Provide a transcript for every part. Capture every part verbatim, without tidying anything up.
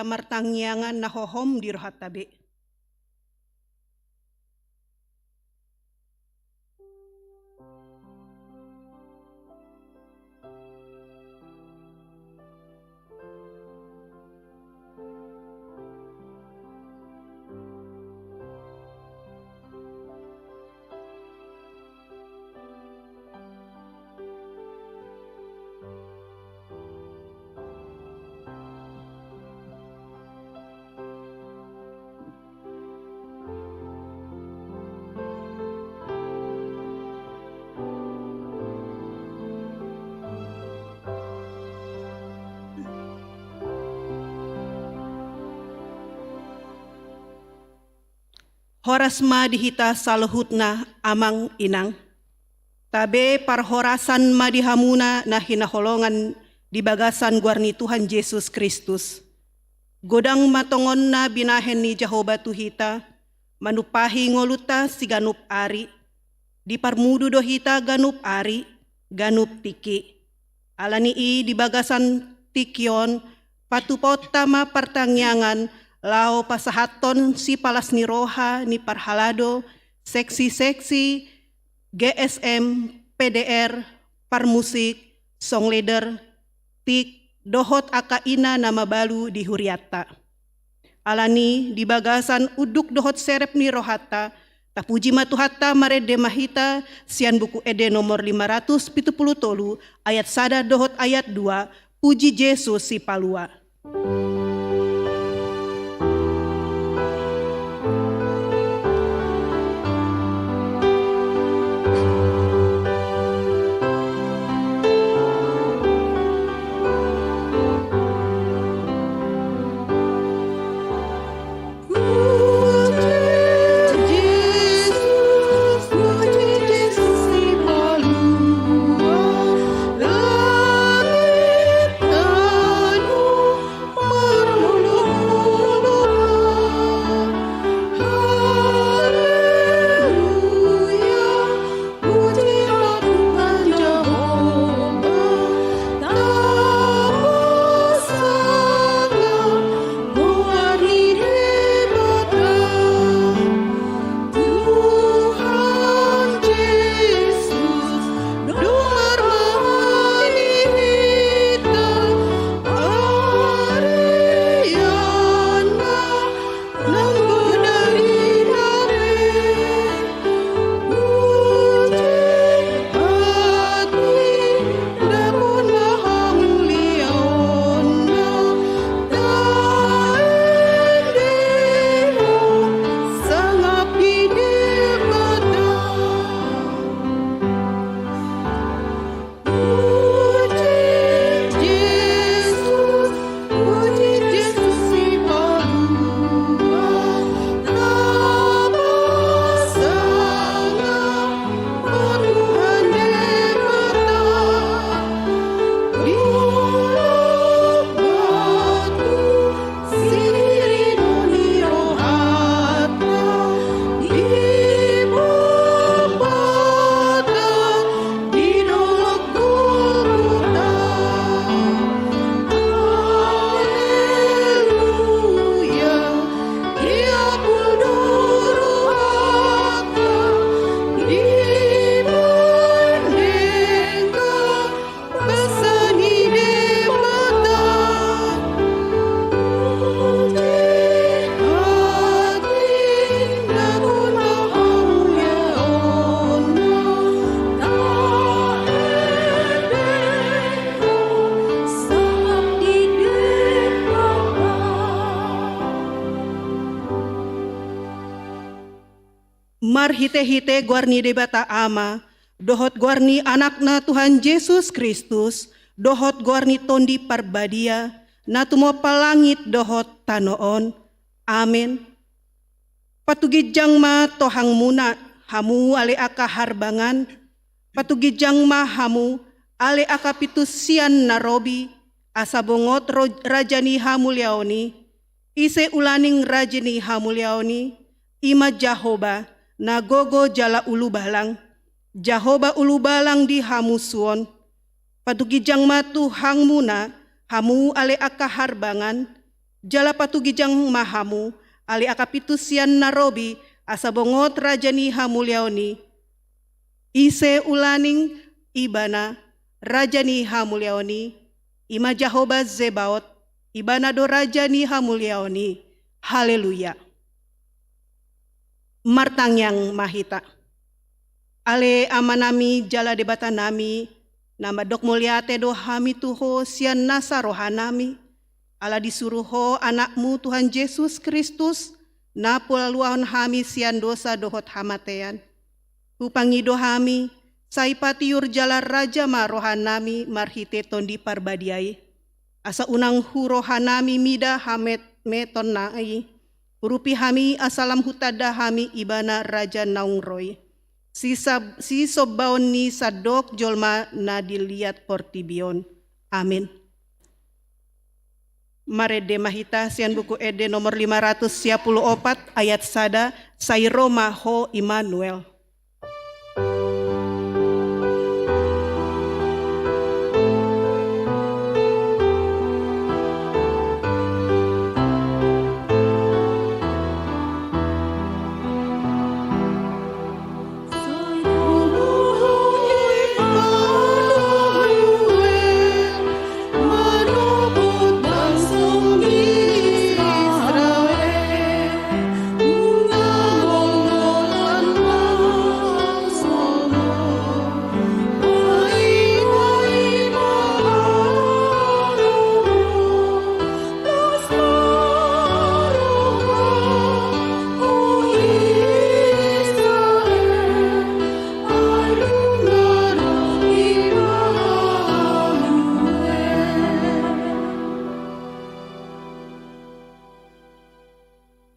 martangiangan na hohom di rohanta be. Horas ma di hita saluhutna, amang inang. Tabe parhorasan ma di hamuna na hinaholongan di bagasan goar ni Tuhan Jesus Kristus. Godang ma tongon na binahen ni Jahowa tu hita, manumpahi ngolunta siganup ari. Diparmudu do hita ganup ari, ganup tingki. Ala ni i di bagasan tingki on, patupaonta ma partangiangan laho pasahathon sipalas ni roha ni parhalado, seksi-seksi, G S M, P D R, parmusik, songwriter, tik, dohot angka ina na mabalu di hurianta. Ala ni i di bagasan unduk dohot serep ni rohanta, tapuji ma Tuhanta, marende ma hita sian Buku Ende nomor lima ratus pitu pulu tolu, ayat sada dohot ayat dua, Puji Jesus Sipalua. Tuhan Jesus, dongar ma hita, ari i nanggo dari nami. Puji hati, dapot ma hangoluanna, taendehon sangap di Debata. Puji Jesus, puji Jesus Sipalua, tapasangap ma Tuhan Debata. Di dolok batu sirina ni rohanta, di Bapata di dolok Gurunta. Haleluya. Ia pul do rohanta di pandenggan basa ni Debata. Puji hati, dapot ma hangoluanna, taendehon sangap di Debata. Marhitehite goar ni Debata Ama, dohot goar ni Anakna Tuhan Jesus Kristus, dohot goar ni Tondi Parbadia, na tumompa langit dohot tano on. Amen. Patuginjang ma tohangmuna, hamu ale angka harbangan, patuginjang ma hamu ale angka pitu sian na robi, asa bongot ro-, raja ni hamuliaon i. Ise ulaning raja ni hamuliaon i? I ma Jahowa, na gogo jala ulubalang, Jahowa ulubalang di hamusuon. Patuginjang ma tohangmuna, hamu ale angka harbangan, Jala patugi jang ma hamu, ale angka pintu sian na robi, asa bongot raja ni hamuliaon i. Ise ulaning ibana raja ni hamuliaon i? Ima Jahowa Zebaot, ibana do raja ni hamuliaon i. Haleluya. Martangiang ma hita. Ale Amanami jala Debatanami, na mandok mauliate do hami tu Ho sian nasa rohanami, ala disuru Ho Anakmu Tuhan Jesus Kristus, na paluahon hami sian dosa dohot hamatean. Hupangido hami, sai patiur jala raja ma rohanami marhite Tondi Parbadia i. Asa unang hu rohanami mida hametmeton na i, urupi hami asa lam hutanda hami ibana raja naung ro i, sisab-, sisombaon ni sandok jolma na di liat portibi on. Amin. Marende ma hita sian buku ende nomor lima ratus sia pulu opat ayat sada, sai ro ma Ho Immanuel.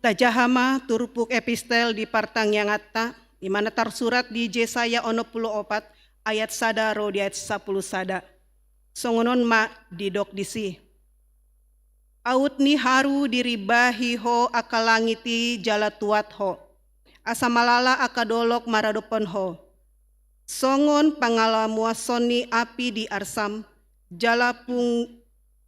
Tajaha ma turpuk epistel di partangianganta, i ma na tarsurat di Jesaya onom pulu opat ayat sada ro di ayat sampulu sada. Songon on ma didok disi. Aut ni haru dirimbahi ho angka langit i jala tuat ho, asa malala angka dolok maradophon ho. Songon pangalamuason ni api di arsam, jala pung-,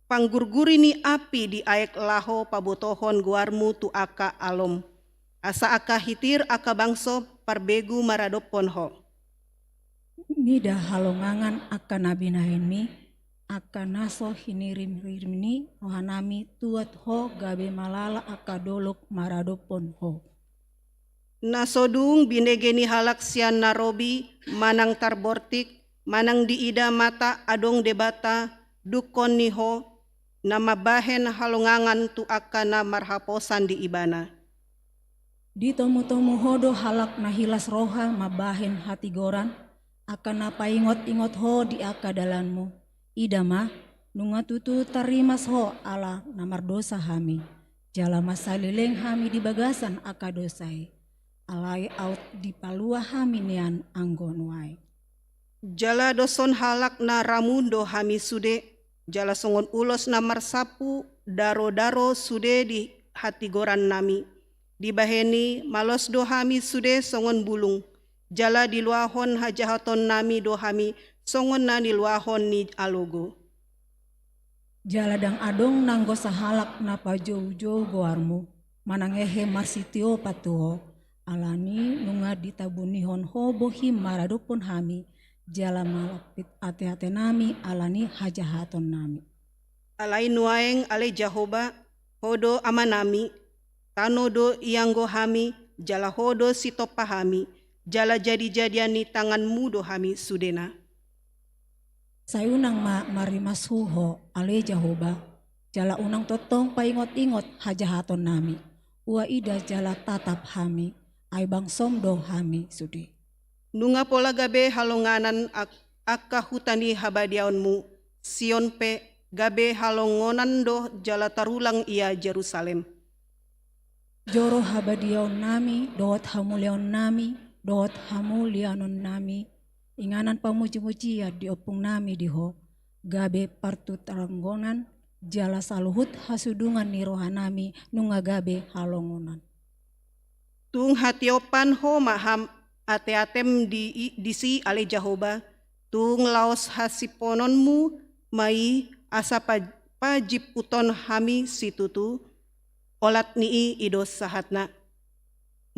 panggurguri ni api di aek laho pabotohon goarmu tu angka alom. Asa angka hitir angka bangso parbegu maradophon ho. Mida halongangan angka na binahenmi, angka na so hinirimhirimni rohanami tuat ho gabe malala angka dolok maradophon ho. Na so dung binege ni halak sian na robi manang tarbortik, manang diida mata adong Debata, dungkon ni ho, na mambahen halongangan tu angka na marhaposan di ibana. Ditomutomu ho do halak na hilas roha mambahen hatigoran, angka na paingotingot ho di angka dalanmu. Ida ma, nunga tutu tarrimas ho ala na mardosa hami, jala mansai leleng hami di bagasan angka dosa i. Alai aut dipalua hami nian anggo nuaeng. Jala doshon halak na ramun do hami sude, jala songon ulos na marsampu darodaro sude di hatigorannami. Dibahen i malos do hami sude songon bulung, jala diluahon hajahatonnami do hami songon na niluahon ni alogo. Jala ndang adong nanggo sahalak na pajoujou goarmu, manang hehe marsitiopan tu ho, alani nunga ditabunihon ho bohim maradophon hami, jala malapit ateatenami alani hajahatonnami. Alai nuaeng ale Jahowa, ho do Amanami, tano do ianggo hami, jala ho do sitompa hami, jala jadijadian ni tanganmu do hami sudena. Sai unang ma marrimas hu ho, ale Jahowa, jala unang tongtong paingotingot hajahatonnami. Ua ida jala tatap hami, ai bangsom do hami sude. Nunga pola gabe halonganan ak-, angka huta ni habadiaonmu, Sion pe gabe halongonan do jala tarulang ia Jerusalem. Joro habadiaonnami, dohot hamuliaonnami, dohot hamulianonnami, inganan pamujimujian di ompungnami di ho, gabe partutranggonan, jala saluhut hasudungan ni rohanami nunga gabe halongonan. Tung hatiopan ho ma ham ateatem di, disi ale Jahowa, tung laos hasimpononmu ma i asa pa-, pajimputhon hami situtu, olat ni i i do sahatna.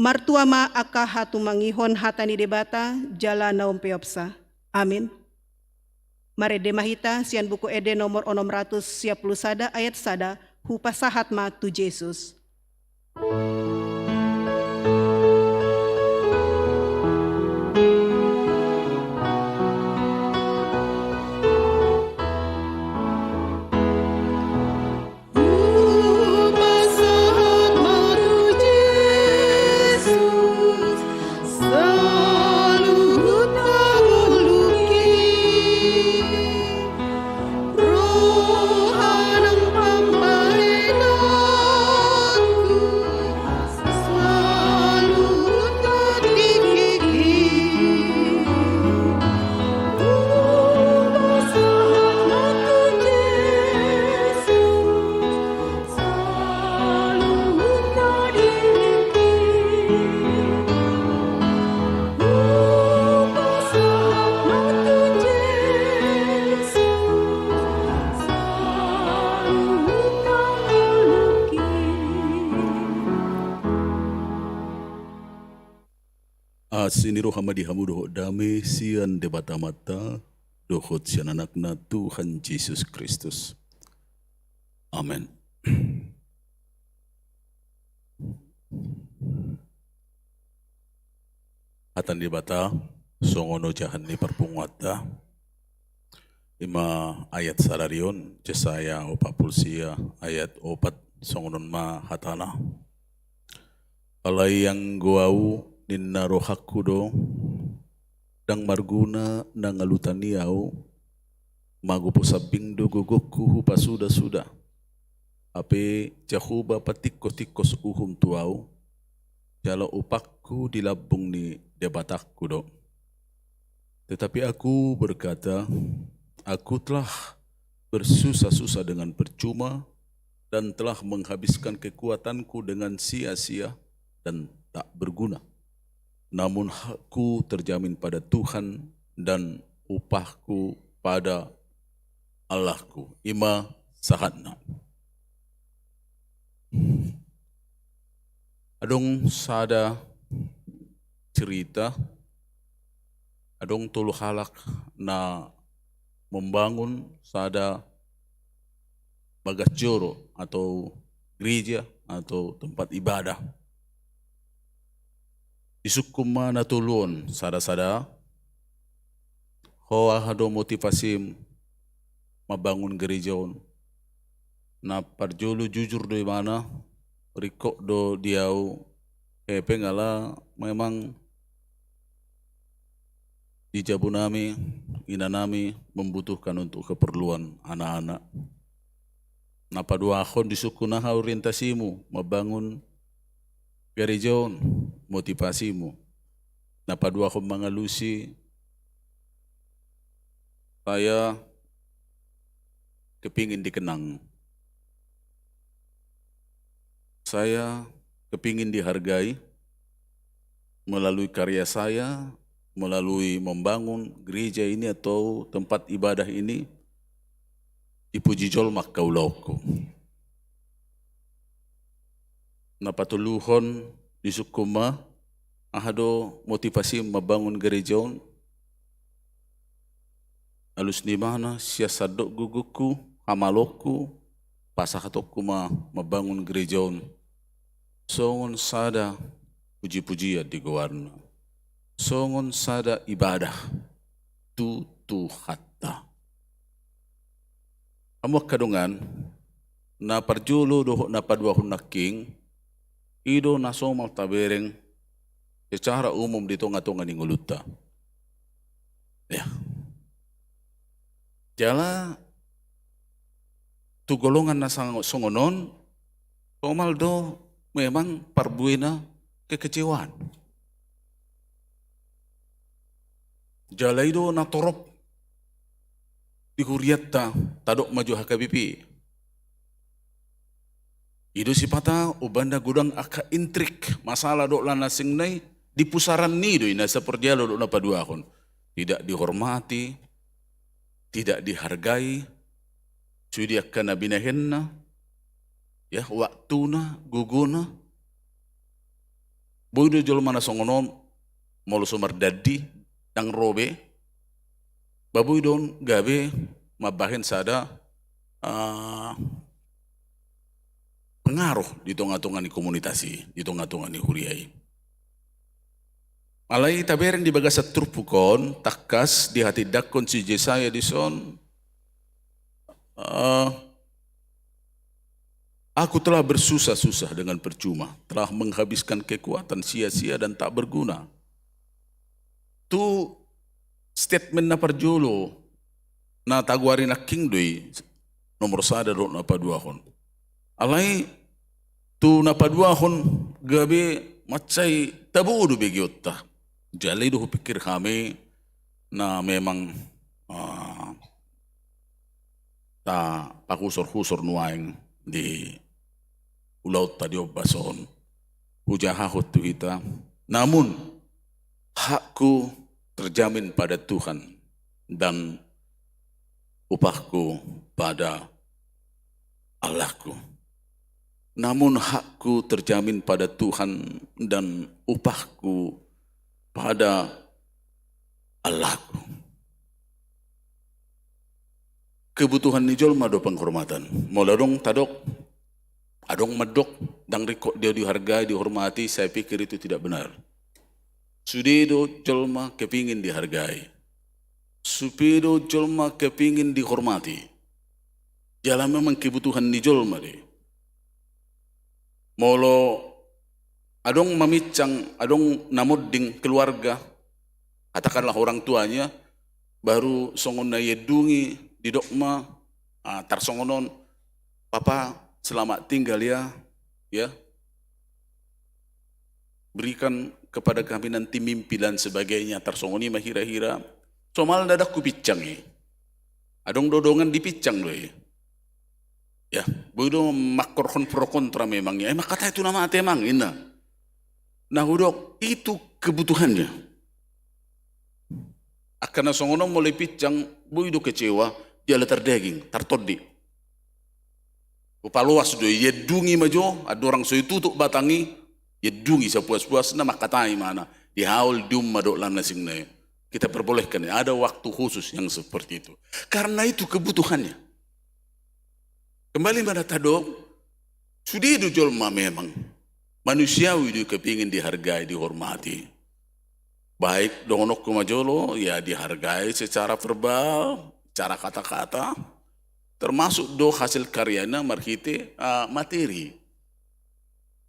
Martua ma angka hatumangihon hata ni Debata jala na umpeopsa. Amin. Marende ma hita sian Buku Ende nomor onom ratus sia pulu sada ayat sada, hupasahat ma tu Jesus. Asi ni roha ma di hamu dohot dame sian Debata Amanta dohot sian Anakna Tuhan Jesus Kristus. Amen. Hata ni Debata songon ojahan ni parpunguanta, ima ayat sadari on, Jesaya opat pulu sia ayat opat, songon on ma hatana. Alai anggo ahu, ninna rohangku do, ndang marguna na ngalutan i ahu, mago pasambing do gogongku hupasuda-suda. Hape Jahowa patingkos-tingkos uhum tu ahu, jala upahku di lambung ni Debatangku do. Tetapi aku berkata, aku telah bersusah-susah dengan percuma dan telah menghabiskan kekuatanku dengan sia-sia dan tak berguna. Namun hakku terjamin pada Tuhan dan upahku pada Allahku. Ima sahatna. Adong sada cerita, adong tolu halak na membangun sada bagas joro atau gereja atau tempat ibadah. Disungkun ma na tolu on sada-sada, ho aha do motivasim mambangun gereja on? Na parjolo jujur do ibana, ringkot do di ahu hepeng ala memang di jabu nami, ina nami membutuhkan untuk keperluan anak-anak. Na paduahon disungkun aha orientasimu mambangun gereja on, motivasimu? Na paduahon mangalusi, saya kepingin dikenang. Saya kepingin dihargai melalui karya saya, melalui membangun gereja ini atau tempat ibadah ini, dipuji jolma angka ulaonku. Na patoluhon disungkun ma, aha do motivasim mambangun gereja on? Alus ni ibana, sian sandok gogongku, hamaloonku, pasahatonku ma mambangun gereja on songon sada puji-pujian di goarna, songon sada ibadah tu Tuhanta. Hamu angka dongan, na parjolo dohot na paduahon nangkin, i do na somal tabereng secara umum di tonga-tonga ni ngolunta. Ya. Jala tu golongan na sang-, songon on, somal do memang parbuena kekecewaan. Jala i do na torop di hurianta, tadok ma jo H K B P. I do sipata umbahen na godang angka intrik, masalah dohot na asing nai, di pusaran ni i do i na saparjolo dohot na paduahon. Tidak dihormati, tidak dihargai, sude angka na binahenna, ya, waktuna, gogona. Boi do jolma na songon on, molo so mardandi, ndang ro be, ba boi do on gabe mambahen sada, ah, pengaruh di tonga-tonga ni komunitas i, di tonga-tonga ni huria i. Alai tabereng di bagasan turpuk on, tangkas dihatindangkon si Jesaya dison, eh, "Aku telah bersusah-susah dengan percuma, telah menghabiskan kekuatan sia-sia dan tak berguna." Tu statement na parjolo na tagoari nangkin do i, nomor sada dohot na paduahon. Alai tu na paduahon gabe mansai tabo do begeonta. Jala i do hupikir hami na memang, ah, tapahusor-husor nuaeng di ulaonta di ombas on. Hujahahon tu hita. "Namun hakku terjamin pada Tuhan dan upahku pada Allahku." "Namun hakku terjamin pada Tuhan dan upahku pada Allahku." Kebutuhan ni jolma do penghormatan. Molo adong tadok, adong mandok, "Ndang ringkot dia dihargai, dihormati," saya pikir itu tidak benar. Sude do jolma kepingin dihargai. Sude do jolma kepingin dihormati. Jala memang kebutuhan ni jolma do i. Molo adong maminsang, adong na monding keluarga, katakanlah orang tuanya, baru songon na iendungi, didok ma, ah, tarsongon on, "Papa, selamat tinggal ya, ya. Berikan kepada kami nanti mimpi dan sebagainya," tarsongon i ma hira-hira. Somalna ndang hupinsang i. Adong do dongan dipinsang do i. Ya, boi do mangkorhon pro kontra memang, ya. "Eh, mangkatai tu na mate, Amang," ninna. Na hudok, itu kebutuhannya. Angka na songon on molo dipinsang, boi do kecewa, jala tardaging, tartondi. Hupaloas do i, iendungi ma jo, andorang so ditutup batang i, iendungi sapuas-puasna, mangkatai ma na, dihaol, dium ma dohot lan na asing na i. Kita perbolehkan, ada waktu khusus yang seperti itu. Karena itu kebutuhannya. Kembali ma na tadok, sude do jolma memang manusiawi do i, kepingin dihargai, dihormati. Baik, dohononku ma jolo, ya, dihargai secara verbal, secara kata-kata, termasuk do hasil karyana marhite, ah, materi.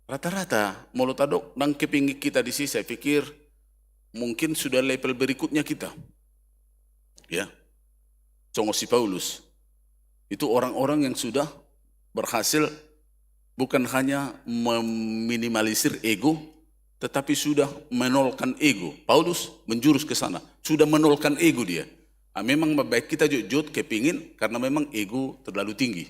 Rata-rata, molo tadok ndang kepingin kita disi, saya pikir mungkin sudah level berikutnya kita. Ya. Songon si Paulus. Itu orang-orang yang sudah berhasil bukan hanya meminimalisir ego, tetapi sudah menolkan ego. Paulus menjurus ke sana. Sudah menolkan ego dia. Ah, memang baik kita jotjot kepingin karena memang ego terlalu tinggi.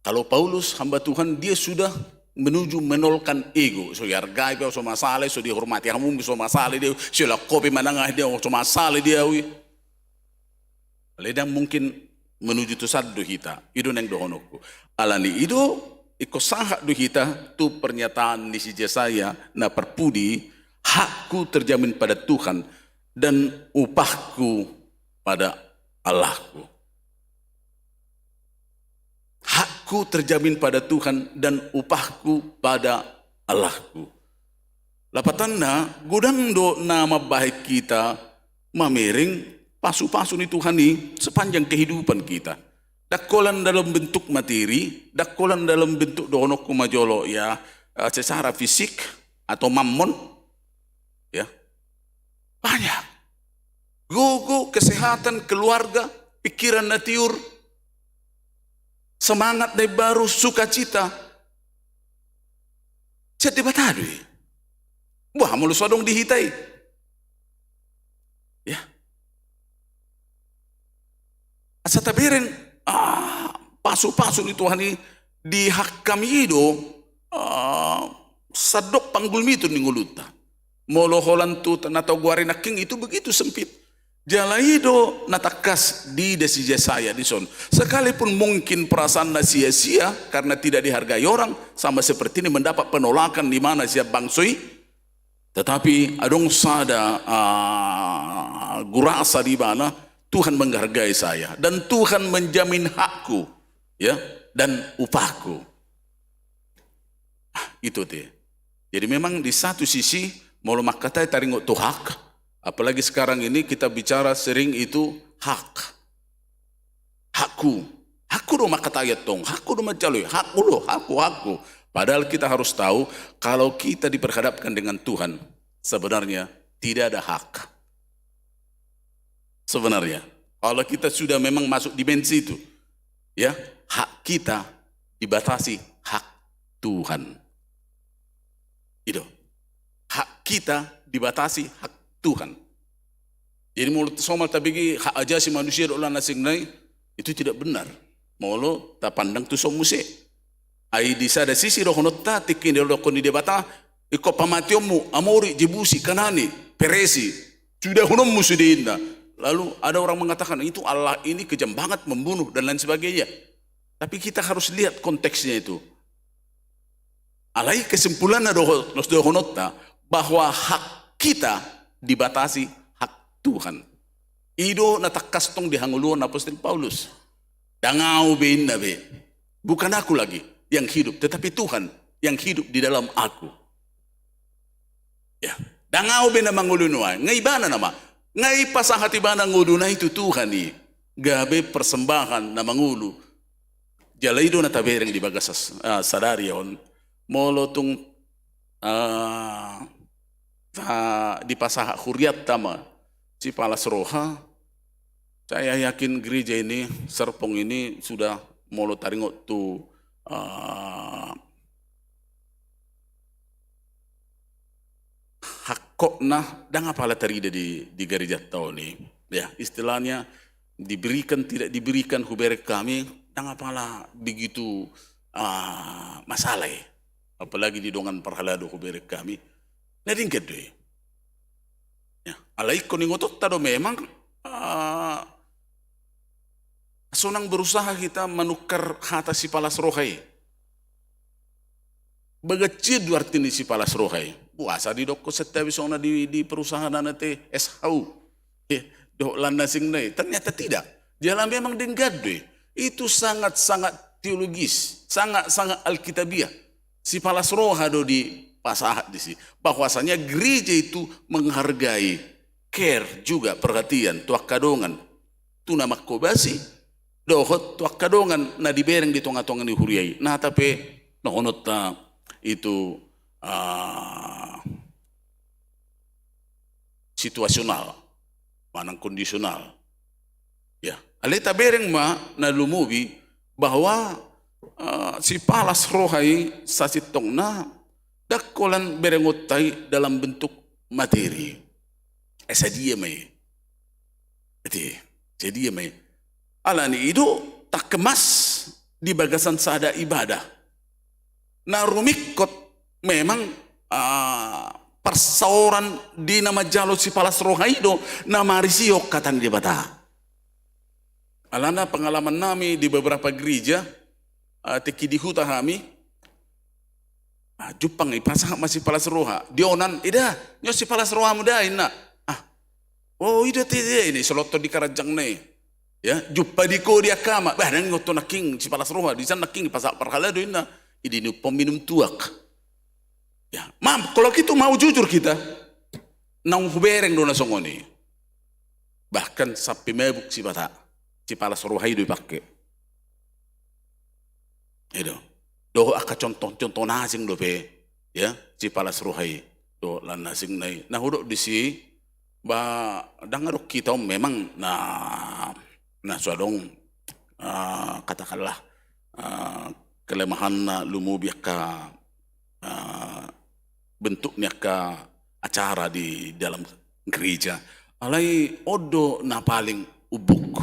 Kalau Paulus, hamba Tuhan, dia sudah menuju menolkan ego. So dihargai pe au so masala i, so dihormati hamu pe so masala i, dia so dilangkopi manang aha, dia so masala i, dia au i. Alai ndang mungkin menuju tu san do hita. I do naeng dohononku. Alani i do, ingkon sahat do hita tu pernyataan ni si Jesaya na parpudi, "Hakku terjamin pada Tuhan dan upahku pada Allahku." "Hakku terjamin pada Tuhan dan upahku pada Allahku." Lapatanna, godang do na mambahen kita mamereng pasu-pasu ni Tuhan i sepanjang kehidupan kita. Ndang holan dalam bentuk materi, ndang holan dalam bentuk, dohononku ma jolo, ya, eh, secara fisik atau mammon, ya. Banyak. Gogo, kesehatan, keluarga, pikiran na tiur, semangat na imbaru, sukacita. Sian Debata do i. Boha molo so adong di hita i? Ya. Asa tabereng, ah, pasu-pasu ni Tuhan i di hami i do, ah, sandok panggulmiton ni ngolunta. Molo holan tu na tagoari nangkin, itu begitu sempit. Jala i do na tangkas diida si Jesaya dison. Sekalipun mungkin perasaanna sia-sia karena tidak dihargai orang, sama seperti ini mendapat penolakan di mana sian bangso i, tetapi adong sada, ah, gurasa di mana Tuhan menghargai saya dan Tuhan menjamin hakku, ya, dan upahku. Ah, itu te. Jadi memang di satu sisi, molo mangkatai taringot tu hak, apalagi sekarang ini kita bicara sering itu hak. Hakku. Hakku do mangkatai antong, hakku do manjalo i, hakku do, hakku, hakku. Padahal kita harus tahu, kalau kita diperhadapkan dengan Tuhan, sebenarnya tidak ada hak. Sebenarnya, kalau kita sudah memang masuk dimensi itu, ya, hak kita dibatasi hak Tuhan. I do. Hak kita dibatasi hak Tuhan. Jadi molo somal tabege hak ajasi manusia dohot na asing nai, itu tidak benar. Molo tapandang tu son muse. Ai di sada sisi dohononta, tingki ni dohonon ni Debata, ingkon pamateonmu Amori, Jebusi, Kanani, Peresi, sudahononmu sude, inna. Lalu ada orang mengatakan, itu Allah ini kejam banget, membunuh dan lain sebagainya. Tapi kita harus lihat konteksnya itu. Alai kesimpulanna doho-, dohononta bahwa hak kita dibatasi hak Tuhan. I do na tangkas tong di hangoluan apostel Paulus. Ndang ahu be, inna be. Bukan aku lagi yang hidup, tetapi Tuhan yang hidup di dalam aku. Ya, ndang ahu be na mangolu nuaeng, nga ibana nama. Nga ipasahat ibana ngoluna i tu Tuhan i. Gabe persembahan na mangolu. Jala i do na tabereng di bagasan, ah, sadari on. Molo tung, ah, ta-, dipasahat huriatta ma Sipalas Roha, saya yakin gereja ini, Serpong ini sudah molo taringot tu, ah, hakkokna ndang apala tarida di, di garejanta on i. Ya, istilahnya diberikan tidak diberikan hubereng hami, ndang apala begitu, ah, masalah i. Apalagi di dongan parhalado hubereng hami. Na denggan do i. Ya, alai ingkon ingotonta do memang, ah, sonang berusaha hita manukar hata Sipalas Roha i. Bagasan do arti ni Sipalas Roha i. Boasa didokkon santabi songon na di, di perusahaan na te S H U. Eh, dohot lan na asing nai. Ternyata tidak. Jala memang denggan do i. Itu sangat-sangat teologis, sangat-sangat alkitabiah. Sipalas Roha do dipasahat disi. Bahwasanya gereja itu menghargai, care juga, perhatian tu angka dongan, tu na mangkobasi dohot tu angka dongan na dibereng di tonga-tonga ni huria i. Na, tapi dohononta itu, ah, situasional manang kondisional. Ya, alai tabereng ma na lumobi bahwa, eh, Sipalas Roha i sasintongna ndang holan berengonta i dalam bentuk materi. Eh, sadia ma i. Ate, sadia ma i. Alani i do tangkemas di bagasan sada ibadah. Na rumingkot memang, ah, parsaoran di na manjalo Sipalas Roha i do na marisihon hata ni Debata. Alana pengalaman nami di beberapa gereja, ah, tingki di huta hami, ah, jumpang i, pasahat ma Sipalas Roha. Di onan, "Ida, nyo Sipalas Rohamu da?" ninna. Ah, "Oh, i do ate, ida, ini solothon di karanjang nai." Ya, jumpa di ko di angka ama, "Bah, ndang ingot ho nangkin Sipalas Roha, di san nangkin pasahat parhalado," ninna. "Ida, ini umpon minum tuak." Ya, mam, kalau gitu mau jujur kita, naung hubereng do na songon i. Bahkan sampe mabuk Sipata, Sipalas Roha i do dipake. I do. Dohot angka contoh-contoh na asing dope, ya, Sipalas Roha i dohot lan na asing nai. Na hudok disi, ba, ndang adong hita on memang na, na so adong, ah, katakanlah, ah, kelemahanna lumobi angka, ah, bentuk ni angka acara di dalam gereja. Alai on do na paling umbuk.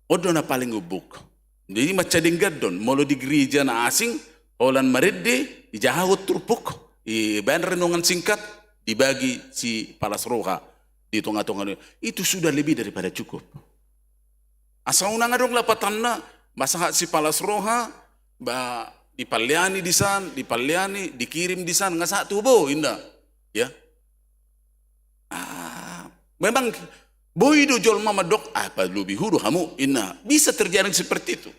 On do na paling umbuk. Jadi mansai denggan do on, molo di gereja na asing, holan marende, dijahahon turpuk, dibaen renungan singkat, dibagi Sipalas Roha. di tonga-tonga ni, itu sudah lebih daripada cukup. Asa unang adong lapatanna, masahat sipalas roha, ba, dipaleani di san, dipaleani, dikirim di san, nga sahat tu ho, inna. Ya. Ah, memang boi do jolma mandok, ah, palobi hu do hamu, inna. Bisa terjadi seperti itu.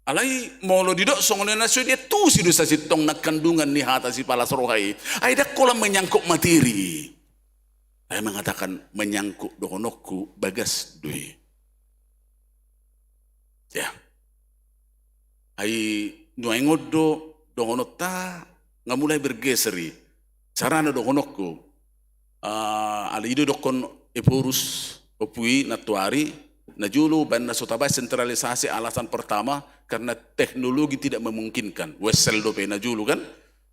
Alai molo didok songon i na sude, tusi do sasintongna kandungan ni hata sipalas roha i. Ai ndang holan menyangkut materi. Ai mengatakan menyangkut dohononku bagas do i. Ya. Ai nuaeng on do dohononta nga mulai bergeser i. Carana dohononku. Ah, alai i do dokkon Ephorus, ompu i nantoari, najolo baen na so tabaen sentralisasi, alasan pertama karena teknologi tidak memungkinkan. Wesel dope najolo kan,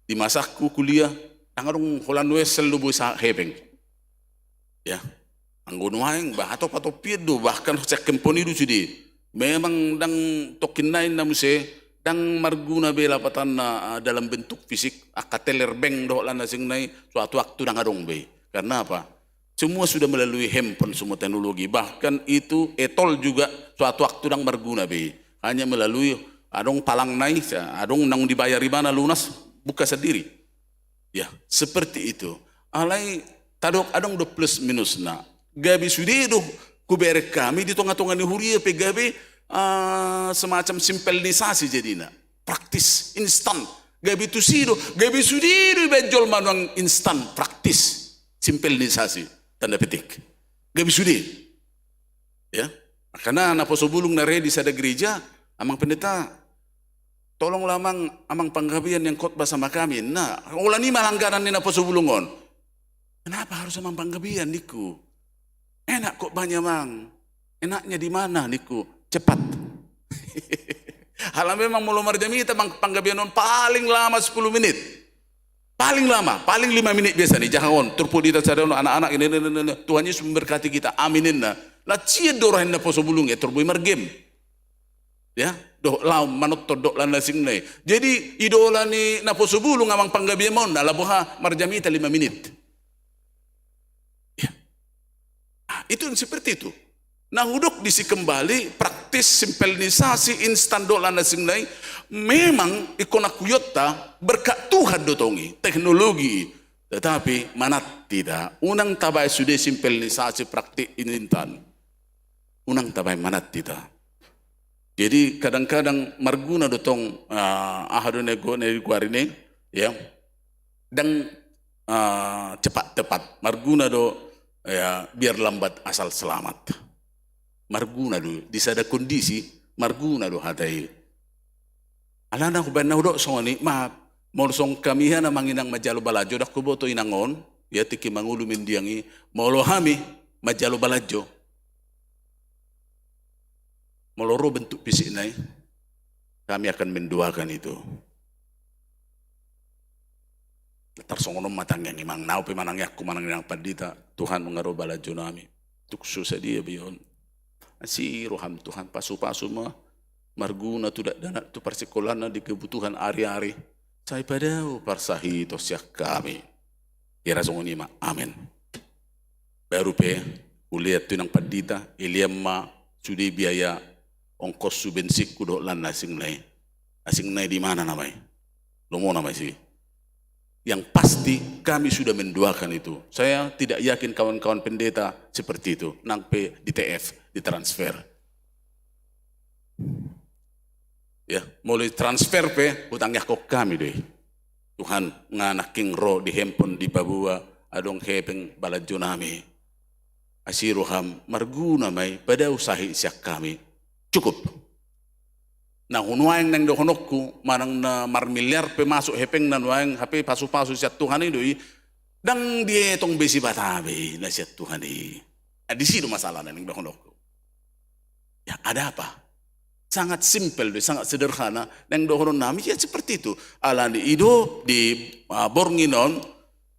di masangku kuliah, ndang adong holan wesel do boi sahat hepeng. Ya. Anggo nuaeng, bah, hatop-hatop pian do, bahkan sian hempon i do sude. Memang ndang tongkin nai na muse, ndang marguna be lapatanna, ah, dalam bentuk fisik, angka teller bank dohot lan asing nai, suatu waktu ndang adong be. Karena apa? Semua sudah melalui handphone, semua teknologi. Bahkan itu etol juga suatu waktu ndang marguna be. Hanya melalui adong palang nai, adong naung dibayar ibana lunas, buka sendiri. Ya, seperti itu. Alai tadok adong do plus minusna. Gabe sude do hubereng hami di tonga-tonga ni huria pe gabe, ah, semacam simpelnisasi jadina. Praktis, instan. Gabe tusi do, gabe sude do ibaen jolma nuaeng instan, praktis. Simpelnisasi, tanda petik. Gabe sude. Ya. Makana naposo bulung na re di sada gereja, "Amang Pendeta, tolonglah Amang, Amang Panggabean yang khotbah sama kami." Nah, holan i ma langganan ni naposo bulung on. "Kenapa harus Amang Panggabean?" ningku. "Enak khotbahnya, Mang." "Enaknya di mana?" ningku. "Cepat." Ala memang molo marjamita, Amang Panggabean on paling lama sepuluh menit. Paling lama, paling lima menit biasa ni, jaha on, turpuk di atas ada on, anak-anak ini, ini, ini, ini. Tuhan Yesus memberkati kita, amin inna. Lah, cian do roha ni naposo bulung i, tor boi margame. Ya, dohot laho manonton dohot lan asing nai. Jadi, idola ni naposo bulung Amang Panggabean on, ala boha marjamita lima menit. Ya. Ah, itu yang seperti itu. Nah, hudok disi kembali, praktis, simpelnisasi, instan dohot lan asing nai, memang ingkon akuionta berkat Tuhan do tong i, teknologi. Tetapi manat hita, unang tabaen sude simpelnisasi praktik instan. Unang tabaen manat hita. Jadi kadang-kadang marguna do tong, ah, aha do na go-, na goari ni, ya. Ndang, ah, cepat tepat. Marguna do, ya, biar lambat asal selamat. Marguna do, di sada kondisi, marguna do hata i. Alana hubaen na hudok songon i, maaf, molo songon hami hana manginang manjalo balanjo, ndang huboto inang on, ya, tingki mangolu mendiang i, molo hami manjalo balanjo. Molo ro bentuk fisik nai, kami akan mendoakan itu. Tarsongon on ma tangiang i, Amang, nau pe manangiangku, manang inang pandita, Tuhan, nunga ro balanjo nami. Tung so sadia be on. Asi roham Tuhan, pasu-pasu ma, marguna tu dakdanak, tu parsingkolanna di kebutuhan ari-ari. Sai padao parsahiton sian hami. Hira songon i ma, amen. Baru pe, hulean tu inang pandita, ilean ma sude biaya ongkos tu bensinku dohot lan asing nai. Asing nai di mana nama i? Lomo nama i si. Yang pasti kami sudah mendoakan itu. Saya tidak yakin kawan-kawan pendeta seperti itu. Nang pe di T F, ditransfer. Ya, molo transfer pe, hutangiangkon hami do i. Tuhan, nga nangkin ro di handphone dipaboa, adong hepeng balanjo nami. Asi roham, marguna ma i, padao sahit sian hami. Cukup. Na, nuaeng naeng dohononku, manang na marmiliar pe masuk hepengna nuaeng, hape pasu-pasu sian Tuhan i do i, ndang dietong be Sibata be i, na sian Tuhan i. Ah, disi do masalahna naeng dohononku. Ya, ada apa? Sangat simpel do, sangat sederhana. Naeng dohonon nami, ya seperti itu. Alani i do di, ah, borngin on,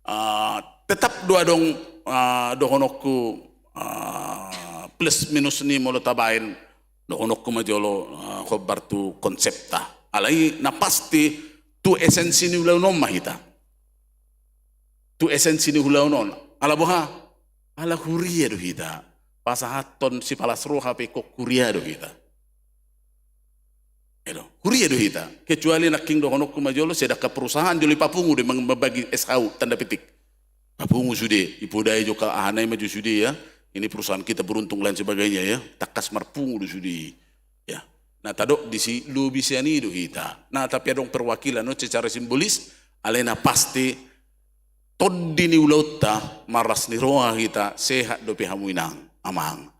ah, tetap do adong, ah, dohononku, ah, plus minus ni molo tabaen, dohononku ma jolo, ah, hombar tu konsepta. Alai na pasti tu esensi ni ulaon on ma hita. Tu esensi ni ulaon on. Ala boha? Ala huria do hita. Pasahathon sipalas roha pe ingkon huria do hita. Elo, huria do hita. Kecuali nangkin dohononku ma jolo, sai dangka perusahaan jolo i papungu do, mang-, mambagi S H U, tanda petik. Papungu sude, ipodai jo ka aha nai ma jo sude ya. Ini perusahaan kita beruntung lain sebagainya ya. Tangkas marpungu do sude. Ya. Na tadok disi lobi sian i do hita. Na tapi adong perwakilan on secara simbolis, alai na pasti tondi ni ulaonta marlas ni roha hita, sehat dope hamu inang, amang.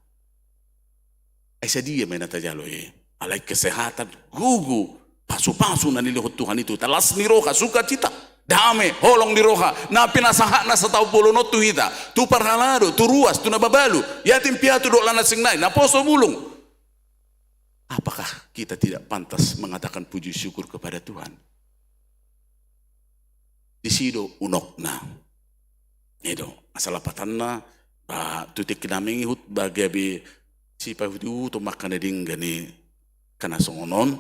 Ai sadia ma i na tajalo i? Alai kesehatan, gogo, pasu-pasu na nilehon Tuhan i tu hita, las ni roha, sukacita, dame, holong ni roha, na pinasahatna sataon bolon on tu hita, tu parhalado, tu ruas, tu na mabalu, yatim piatu dohot na asing nai, na poso bulung. Apakah kita tidak pantas mengatakan puji syukur kepada Tuhan? Disi do unokna. I do, asa lapatanna, ba, tu tingki na mangihut ba gabe sipaihut-ihuton ma angka na denggan i, angka na songon on,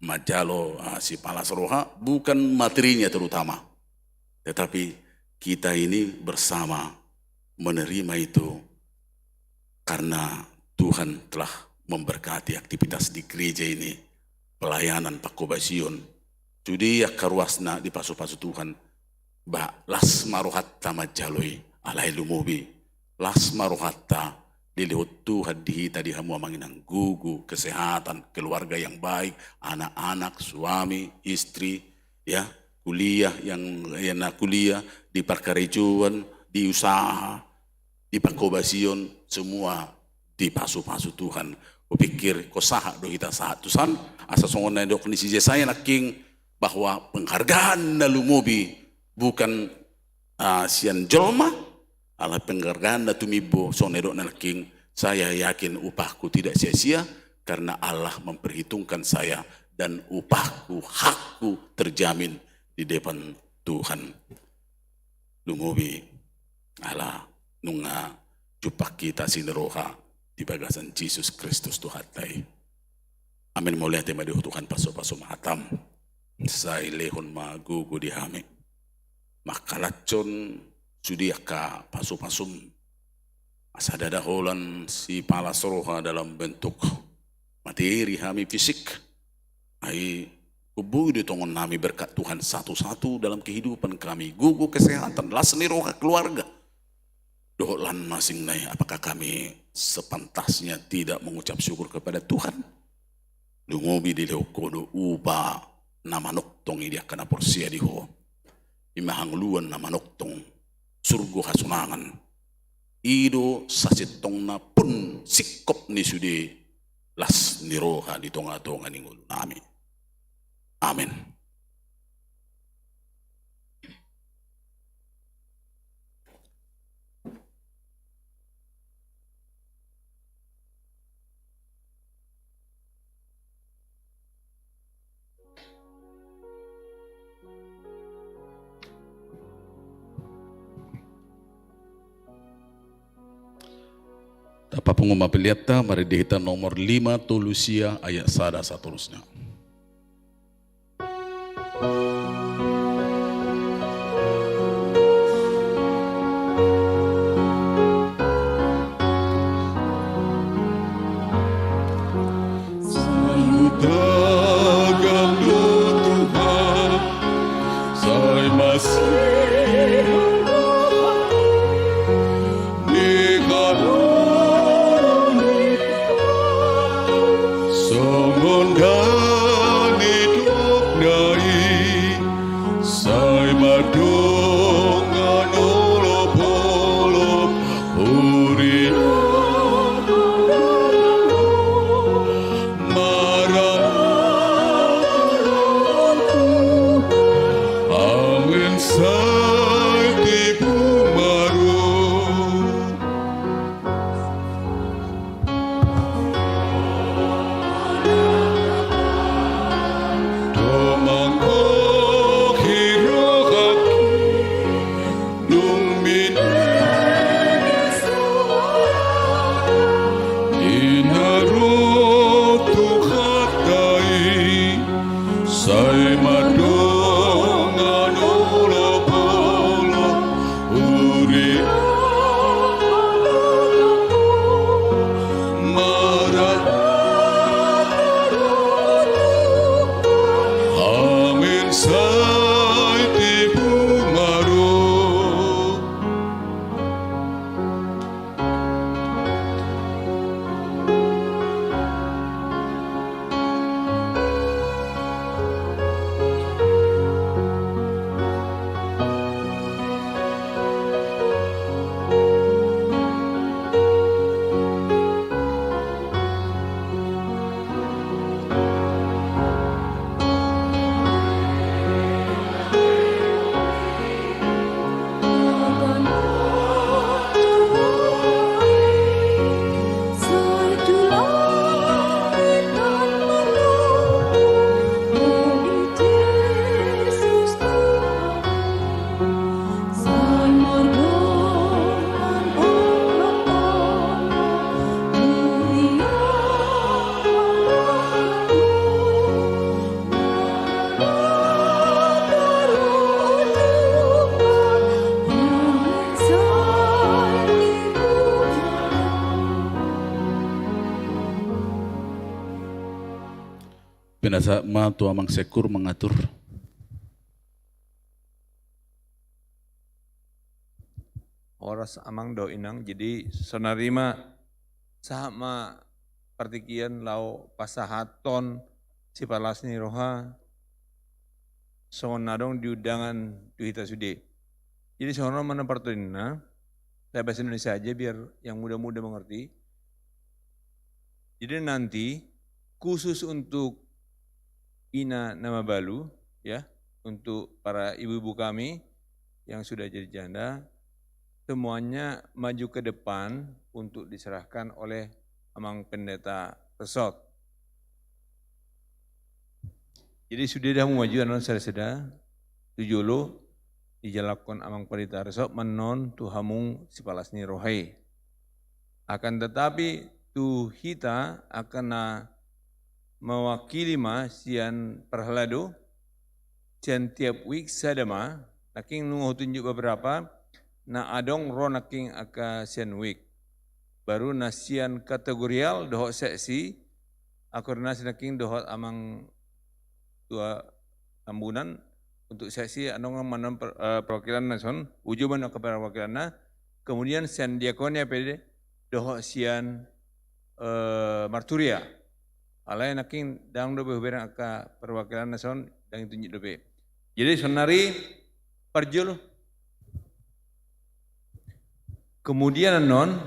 manjalo, ah, sipalas roha, bukan materinya terutama. Tetapi kita ini bersama menerima itu karena Tuhan telah memberkati aktivitas di gereja ini, pelayanan, pangkobasion. Sude angka ruasna dipasu-pasu Tuhan, ba las ma rohanta manjalo i, alai lumobi, las ma rohanta dilehon Tuhan di hita, di hamu amang inang, gogo, kesehatan, keluarga yang baik, anak-anak, suami, istri, ya, kuliah yang, yang na kuliah, di parkarejoan, di usaha, di pangkobasion, semua dipasu-pasu Tuhan. Hupikir ingkon sahat do hita sahat tusan, asa songon na nidok ni si Jesaya nangkin, bahwa penghargaan na lumobi bukan, ah, sian jolma, alai penghargaan na tumimbo, songon na nidokna nangkin, saya yakin upahku tidak sia-sia, karena Allah memperhitungkan saya, dan upahku, hakku terjamin di depan Tuhan. Lumobi, ala nunga jumpang hita sian roha di bagasan Jesus Kristus Tuhanta i. Amin. Mauliate ma di Ho Tuhan, pasu-pasu ma hatam. Sai lehon ma gogo di hami mangkalashon sude angka pasu-pasum. Asa ndada holan sipalas roha dalam bentuk materi hami, fisik. Ai, boi do tongon nami berkat Tuhan satu-satu dalam kehidupan kami. Gogo, kesehatan, las ni roha, keluarga. Dohot lan na asing nai, apakah kami sepantasnya tidak mengucap syukur kepada Tuhan? Lumobi dilehon Ho do upa na manongtong i di angka na porsea di Ho. I ma hangoluan na manongtong, surgo hasunangan. I do sasintongna pun singkop ni sude las ni roha di tonga-tonga ni ngolu nami. Amin. Tapapungu ma peleanta, marende hita nomor lima tolu sia ayat sada saterusna. Sai masihol ni haroro-Ni, songon na nidokna i, sai mandongan olop-olop huria. Marharapi amen, sai tibu ma ro. Pinasahat ma tu amang sekkur mangatur. Horas amang dohot inang, jadi sonari ma sahat ma partingkian laho pasahathon sipalas ni roha songon na adong di undangan tu hita sude. Jadi songon on ma na partorinna, saya bahasa Indonesia aja biar yang muda-muda mengerti. Jadi nanti khusus untuk ina na mabalu, ya, untuk para ibu-ibu kami yang sudah jadi janda, semuanya maju ke depan untuk diserahkan oleh amang pendeta resort. Jadi sude do hamu maju annon sada-sada tu jolo, dijalakhon amang pendeta resort ma annon tu hamu sipalas ni roha i. Akan tetapi tu hita angka na mewakili ma sian parhalado, sian tiap wik sada ma, nangkin nunga hutunjuk beberapa, na adong ro nangkin angka sian wik. Baru na sian kategorial dohot seksi, akornasi nangkin dohot amang tua Tambunan, untuk seksi annon ma annon per-, eh, perwakilanna son, uju ma annon angka perwakilanna, kemudian sian diakonia pe dohot sian, eh, marturia. Alai nangkin ndang dope hubereng angka perwakilanna son, ndang ditunjuk dope. Jadi sonari parjolo. Kemudian annon,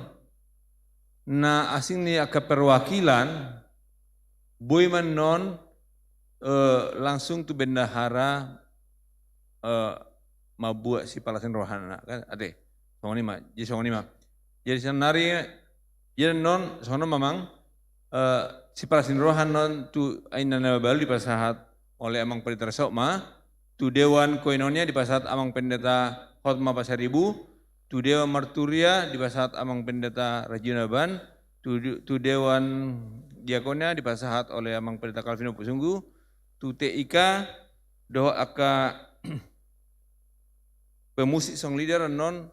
na asing ni angka perwakilan, boi ma annon, eh, langsung tu bendahara, eh, mambuat sipalas ni rohana, kan? Ate, songon i ma, jadi songon i ma. Jadi sonari, jadi annon, songon on ma amang, eh, sipalas ni roha annon tu ina na mabalu dipasahat oleh amang pendeta resort ma, tu dewan koinonia dipasahat amang pendeta Hotma Pasaribu, tu dewan marturia dipasahat amang pendeta Rajuna Ban, tu, tu dewan diakonia dipasahat oleh amang pendeta Calvin Ompusunggu, tu T I K dohot angka pemusik song leader annon,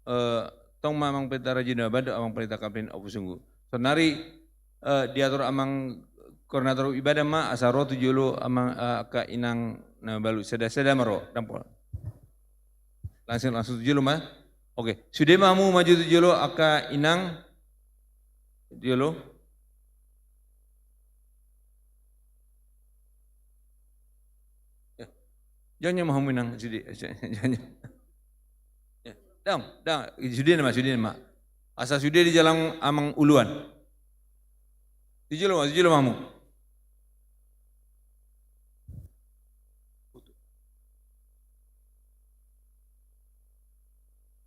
eh, tong ma amang pendeta Rajuna Ban dohot amang pendeta Calvin Ompusunggu. Sonari, eh, diatur amang koordinator ibadah ma, asa ro tu jolo amang, eh, angka inang na mabalu, sada-sada ma ro, ndang pola. Langsung, langsung tu jolo ma. Oke, sude ma hamu maju tu jolo angka inang. Tu jolo. Ya. Jangan ma hamu inang sude. Jangan. Ya. Ndang, ndang, sude nama, sude nama. Asa sude dijalo amang uluan. Tu jolo ma, tu jolo ma hamu.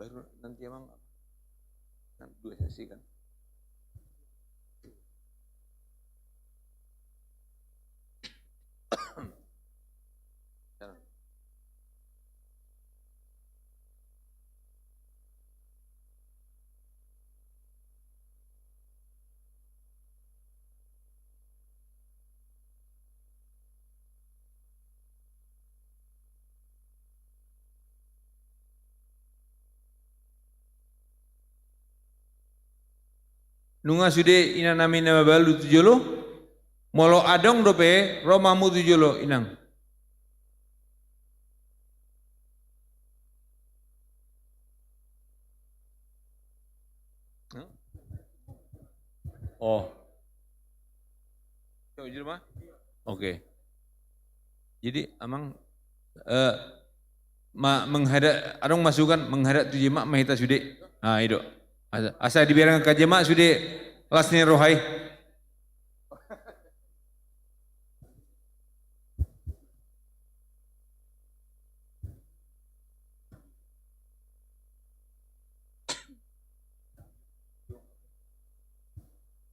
Baru nanti amang, nanti dua sesi kan. Nunga sude inanami na mabalu tu jolo, molo adong dope ro ma hamu tu jolo inang. Oh. Oke. Jadi amang, eh, ma-, menghadap, adong masukan menghadap tu jemaat ma hita sude. Ah, i do. Asa, asa dibereng angka jemaat sude las ni roha i.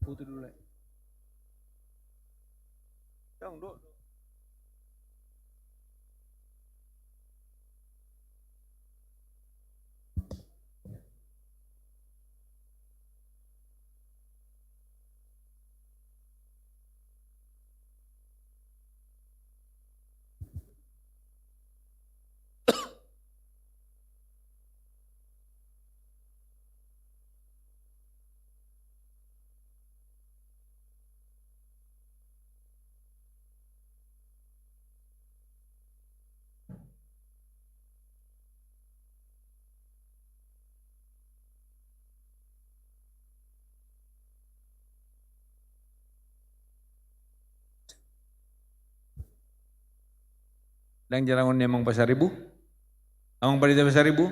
Foto dulu, Lek. Dong, dok. Ndang jalangon ni Amang Pasaribu? Amang Pandita Pasaribu?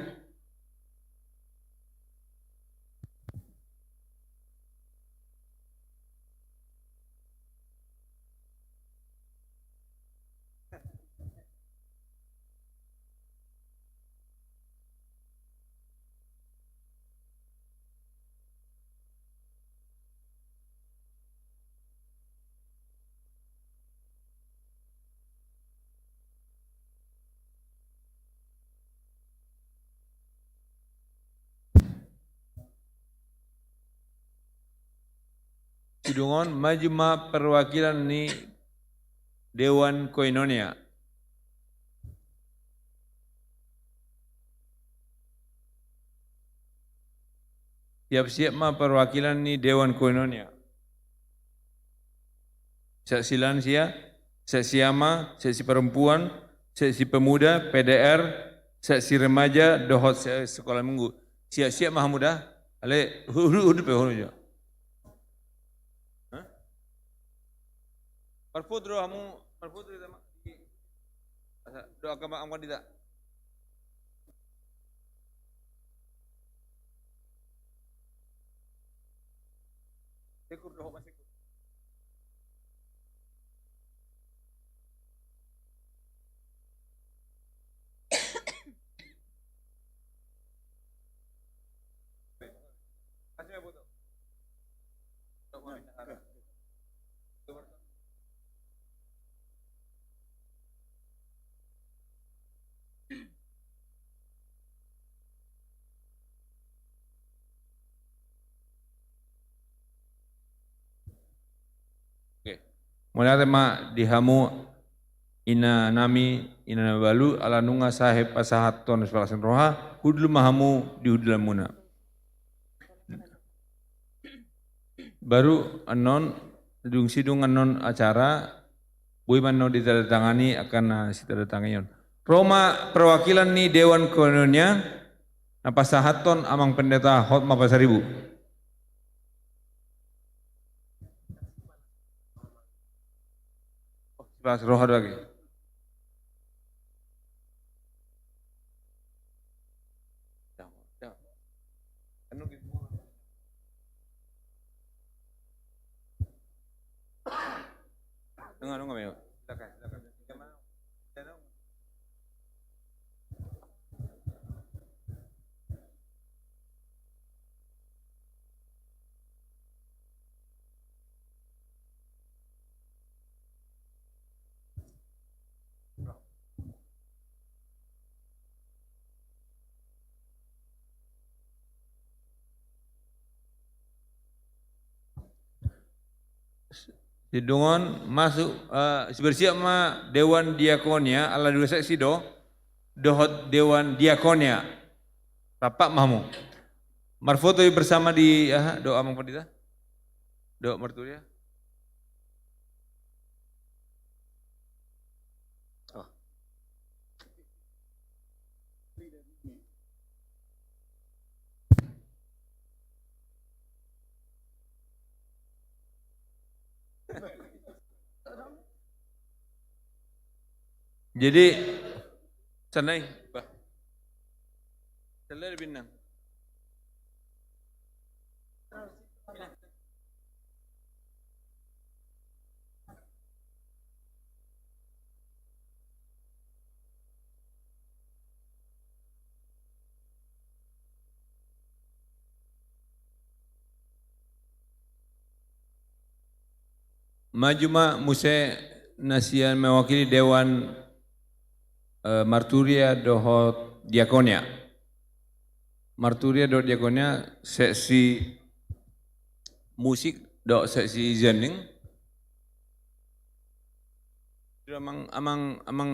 Sidung on, maju ma perwakilan ni Dewan Koinonia. Siap-siap ma perwakilan ni Dewan Koinonia. Seksi lansia, seksi ama, seksi perempuan, seksi pemuda, P D R, seksi remaja, dohot se-, sekolah minggu. Siap-siap ma hamu da. Ale, hu-, hu-, hudup ya, hudup ya. Hah? Marfoto do hamu, marfoto do hamu. Asa, doakan ma angka dita. Syukur dohot, syukur. Oke. Mauliate ma di hamu ina nami, ina na balu, ala nunga sahe pasahathon sipalas ni roha, hundul ma hamu di hundulanmuna. Baru annon, dung sidung annon acara, boi ma annon ditandatangani angka na sitandatangion. Ro ma perwakilan ni Dewan Koinonia, na pasahathon Amang Pendeta Hotma Pasaribu. Sipalas roha do age. Dengar, dengar, Meo. Silakan, silakan. Sidung on masuk, eh, sibersiap ma Dewan Diakonia, ala dua seksi do, dohot Dewan Diakonia. Rap ma hamu. Marfoto bersama di, aha, dohot Amang Pandita. Dohot marturia. Oh. Jadi, sanai, bah. Sanai di pinang. Maju ma muse na sian mewakili Dewan, eh, Marturia dohot Diakonia. Marturia dohot Diakonia, seksi musik dohot seksi zending. Sudah, Amang, Amang, Amang,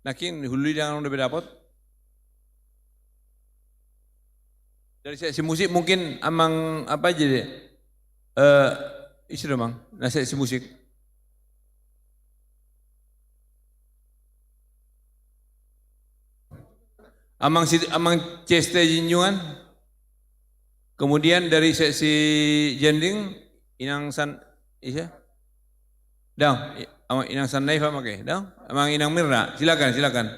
nangkin hulu i dang adong dope dapot. Dari seksi musik mungkin Amang apa aja deh. Eh, isi do, Amang. Na seksi musik. Amang si, Amang Ceste Jinjungan. Kemudian dari seksi zending, Inang San, isa? Dang, i-, Oh, Inang Sanaifa make, dong? Amang Inang Mirna, silakan, silakan.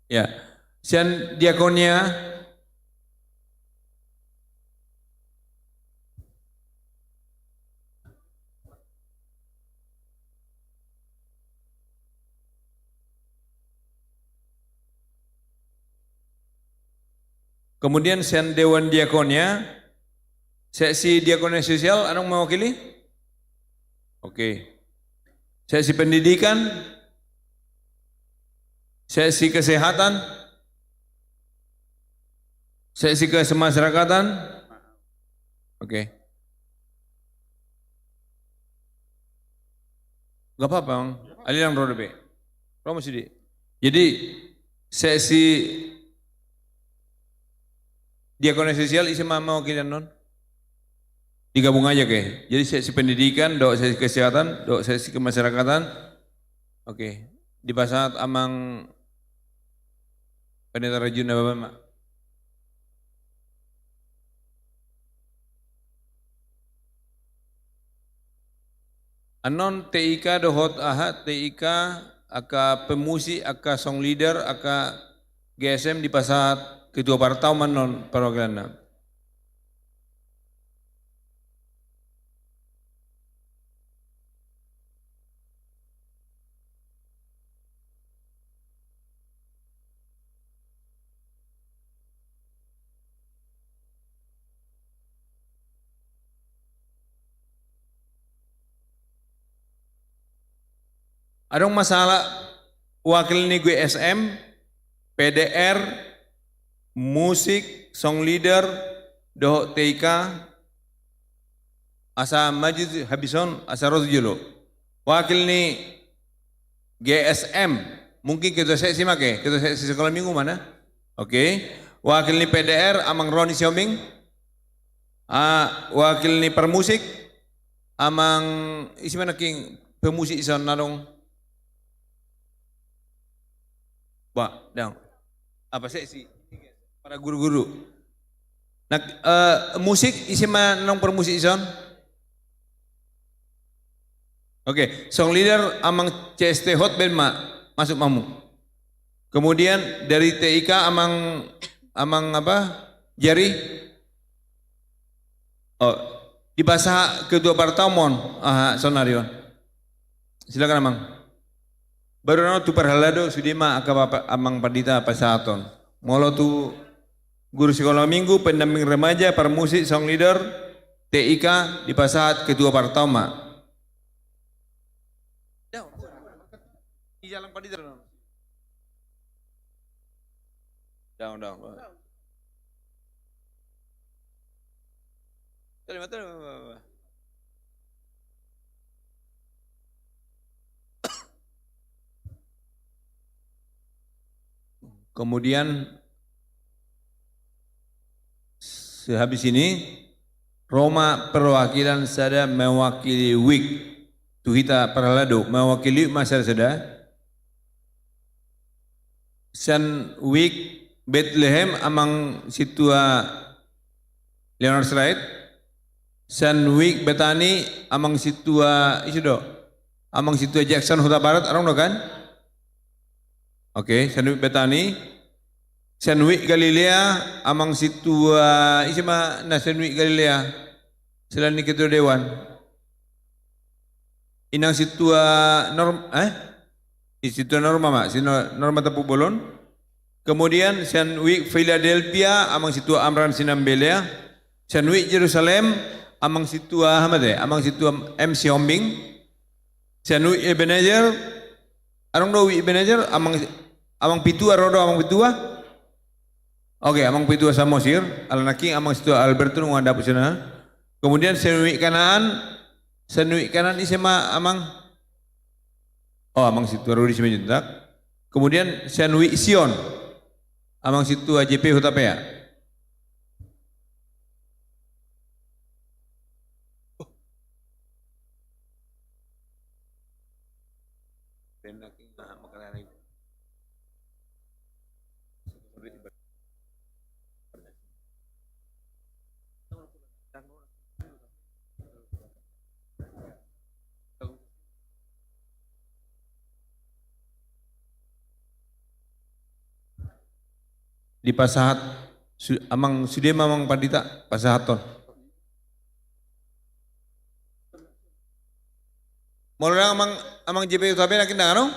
Ya, sian Diakonia. Kemudian sian Dewan Diakonia, seksi Diakonia Sosial, adong mewakili? Oke. Seksi Pendidikan, seksi Kesehatan, seksi Kemasyarakatan. Oke. Gak apa-apa, Bang. Alilang roda be. Romo sidi. Jadi, seksi Diakonia Sosial ise ma mewakili annon? Digabung aja ke. Jadi seksi Pendidikan, dohot seksi Kesehatan, dohot seksi Kemasyarakatan. Oke. Dipasahat Amang Pendeta Rajuna Baban ma. Annon T I K dohot aha, T I K, angka pemusik, angka song leader, angka G S M dipasahat ketua partau ma annon perwakilanna. Adong ma sahala wakil ni G S M, P D R, musik, song leader, dohot T I K, asa maju habison, asa ro tu jolo. Wakil ni G S M, mungkin ketua seksi ma ke, ketua seksi sekolah minggu mana? Oke. Wakil ni P D R, Amang Roni Sihombing. Ah, wakil ni parmusik, Amang, ise ma nangkin pemusik ison na adong? Bah, dang. Apa seksi? Para guru-guru. Nah, eh, musik, ise ma na adong parmusik ison? Oke, song leader Amang C S T Hotband ma, masuk ma hamu. Kemudian dari T I K Amang, Amang apa? Jari. Oh, dipasahat ketua partau ma on. Aha, saonari on. Silakan Amang. Baru annon tu parhalado sude ma angka Bapak Amang Pandita pasahaton. Molo tu guru sekolah minggu, pendamping remaja, parmusik, song leader, T I K dipasahat ketua partau ma. Daong, daong. Terima, terima. Kemudian sehabis ini, ro ma perwakilan sada mewakili wik. Tu hita parhalado, mewakili wik ma sada-sada. Sian wik Betlehem Amang Sintua Leonard Sirait. Sian wik Betani Amang Sintua, ise do? Amang Sintua Jackson Hutabarat, adong do kan? Oke, sian wik Betani. Sian wik Galilea, Amang Sintua, ise ma na sian wik Galilea? Selain ni ketua dewan. Inang Sintua Norm-, eh? Sintua Norma ma, Sintua Norma Tampubolon. Kemudian sian wik Philadelphia, Amang Sintua Amran Sinambelea. Sian wik Jerusalem, Amang Sintua, aha ma te? Amang Sintua M Sihombing. Sian wik Ebenezer, adong do wik Ebenezer, Amang, Amang Pitua, ro do Amang Pitua? Oke, Amang Pitua Samosir, ala nangkin Amang Sintua Alberto nunga dapot sian aha. Kemudian sian wik Kanaan, sian wik Kanaan ise ma Amang? Oh, Amang Sintua Rudi Simanjuntak. Kemudian sian wik Sion, Amang Sintua J P Hutapea. Dipasahat su-, amang sude ma amang pandita pasahathon. Molo dang amang, amang J P Hutabarat nangkin dang adong?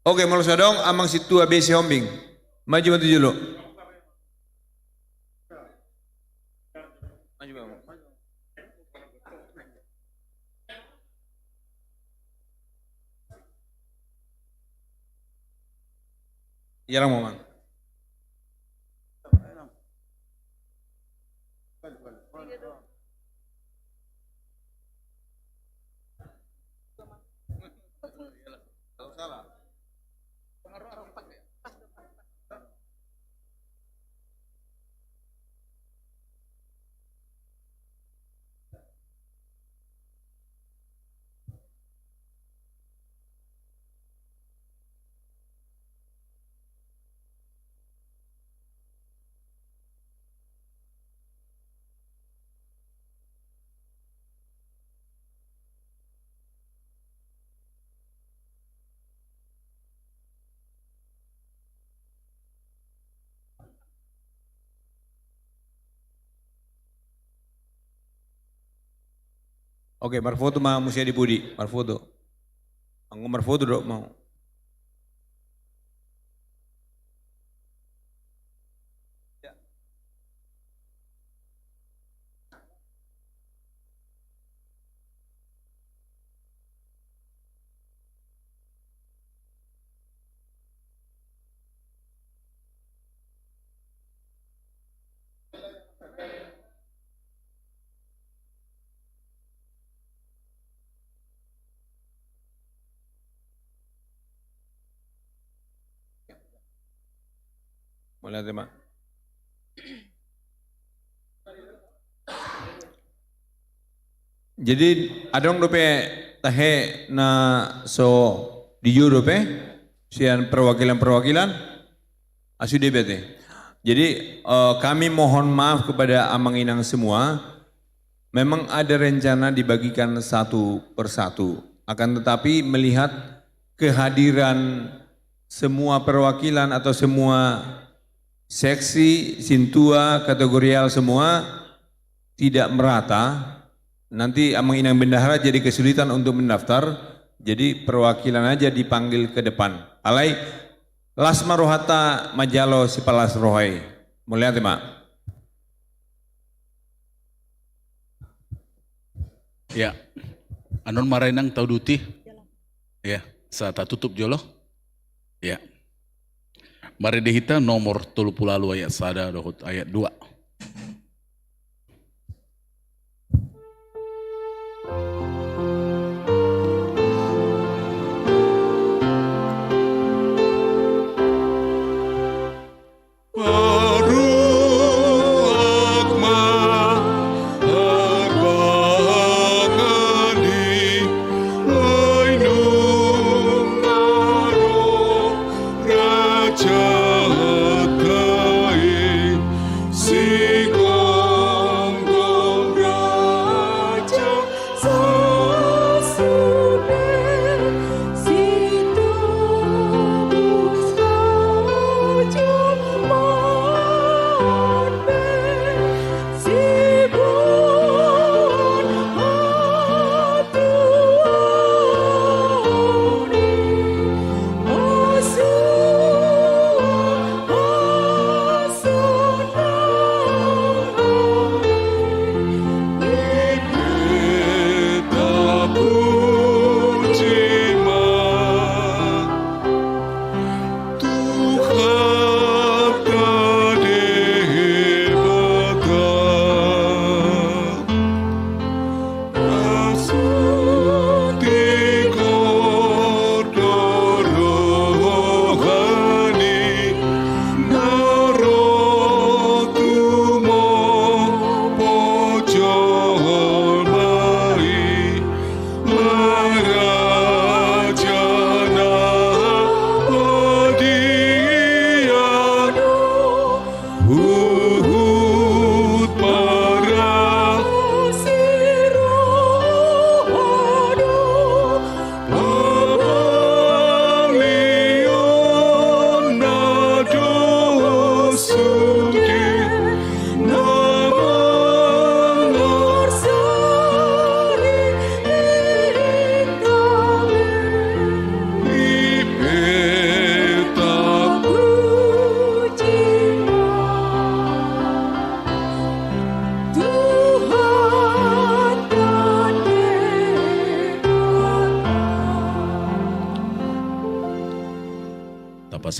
Oke, molo so adong amang Sintua B Sihombing. Maju ma tu jolo. Ia lang ma amang. Oke, marfoto ma muse di pudi, marfoto. Anggo marfoto do mau. Mauliate ma. Jadi adong dope tahe na so dijou dope sian perwakilan-perwakilan? Asu dia bete. Jadi eh, kami mohon maaf kepada amang inang semua. Memang ada rencana dibagikan satu persatu. Akan tetapi melihat kehadiran semua perwakilan atau semua seksi, sintua, kategorial semua tidak merata, nanti amang inang bendahara jadi kesulitan untuk mendaftar, jadi perwakilan aja dipanggil ke depan. Alai las ma rohanta manjalo sipalas roha i. Mauliate ma. Ya. Annon ma ra inang tauduti. Ya, sa tatutup jolo. Ya. Marende hita nomor tolu pulu ualu ayat sada dohot ayat dua.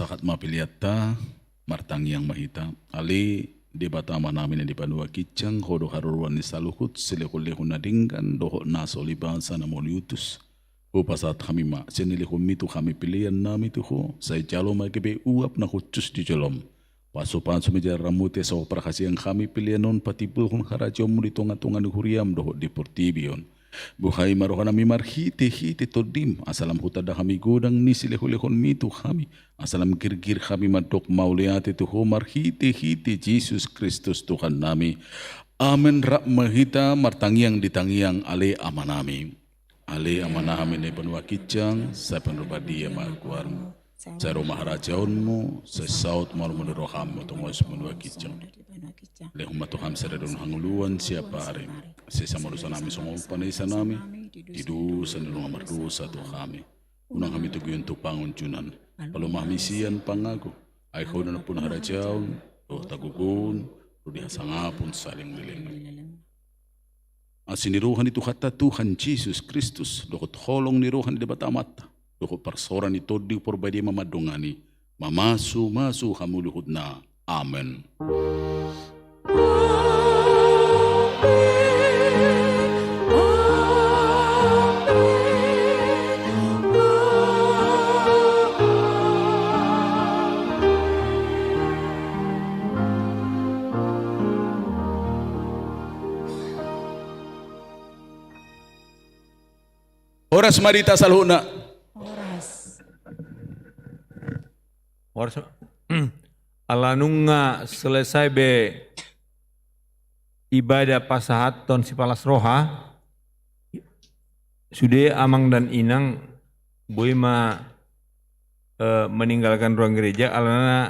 Sahat ma peleanta, martangiang ma hita. Ale Debata Amanami na di banua ginjang, Ho do haroroan ni saluhut silehonlehon na denggan dohot na so libasa na mauliutus. Hupasahat hami ma sian nilehonmi tu hami peleannami tu Ho, sai jalo ma gabe uap na hushus di jolom. Pasupasu ma jalanmu, asa so parhasian hami pelean on patimbulhon harajaonmu di tongatonga ni huriam dohot di portibi on. Buhai ma rohanami marhitehite Tondim, asa lam hutanda hami godang ni silehonlehonmi tu hami, asa lam girgir hami mandok mauliate tu Ho marhitehite Jesus Kristus Tuhannami. Amen. Rap ma hita martangiang di tangiang Ale Amanami. Ale Amanami na di banua ginjang, sai pinarbadia ma goarmu. Sai ro ma harajaonmu, sai saut ma rohamu, tongon sian banua ginjang. Lehon ma tu hami sadari on hangoluan siapari. Sesa ma dosanami songon panesanami di dosa ni na mardosa tu hami. Unang hami togihon tu pangunjunan. Paluahon ma hami sian pangago. Ai Ho do nampuna harajaon dohot hagogoon, ro di hasangapon saleleng ni lelengmi. Asi ni roha ni Tuhanta Tuhan Jesus Kristus, dohot holong ni roha ni Debata Amanta, dohot parsaoran ni Tondi Parbadia ma mandongani, mamasumasu hamu luhutna. Amen. Horas ma di hita saluhutna. Horas. Horas. Ala nunga selesai be ibadah pasahathon sipalas roha, sude amang dan inang boi ma eh, meninggalkan ruang gereja, alana